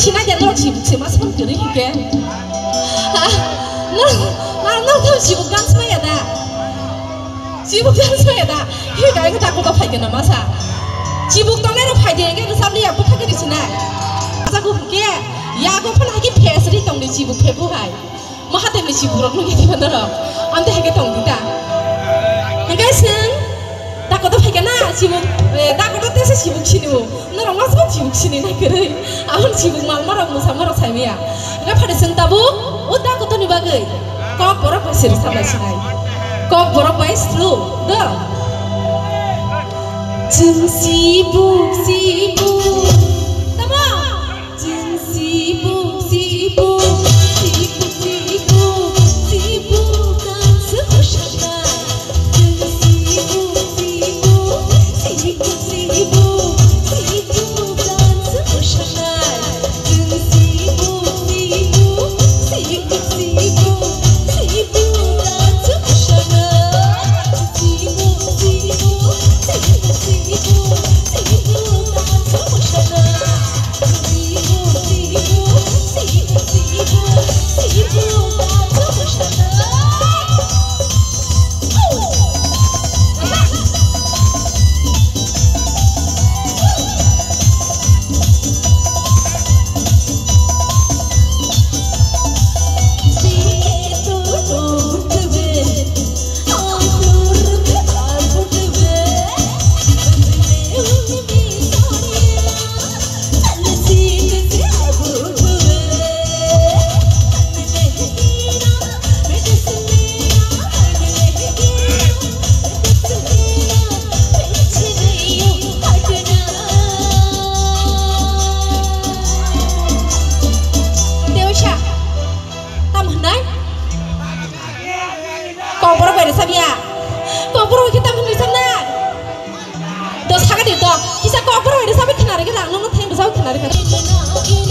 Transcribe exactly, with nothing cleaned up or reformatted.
Sinai de norok chibuk se ma song kwrwi hinkhe. Ha? Norok, norok, norok tamo chibuk dance maya da? Chibuk dance maya da? Hi gai ko tako to phai gana masa. Chibuk tongnai rok phai de, hinkhe rwchap liya, bwkha gari sinai. Acha ko hinkhe, yago phano haikhe phes ri tong di chibuk phebu hai. Mahadev ni chibuk rok nungya diba norok. Amte haikhe tong di ta. Hinkhe seng, tako to phai gana chibuk, eh, tako to tesa chibuk sini bo. Norok ma sabo chibuk sini nai kwrwi. Aboni chibuk mal marok, mwsa marok sai maya. Nga phari chwng tabuk, o da kotorni bagwi. Kok borok bai siri sablai sinai. Kok borok bai slow, do. Chwng sibuk, sibuk. Tamo? Chwng sibuk, sibuk, sibuk, sibuk, sibuk, tang se hoshaknai. Tewisa, tam hwnai? Kokborok bai rwchapya. Kokborok bai khe tam hwnwi rwchapnai? Do sakha di do. Kisa kokborok bai rwchapwi khna rwgwi rang nokno thang rwchapwi khna rwkha.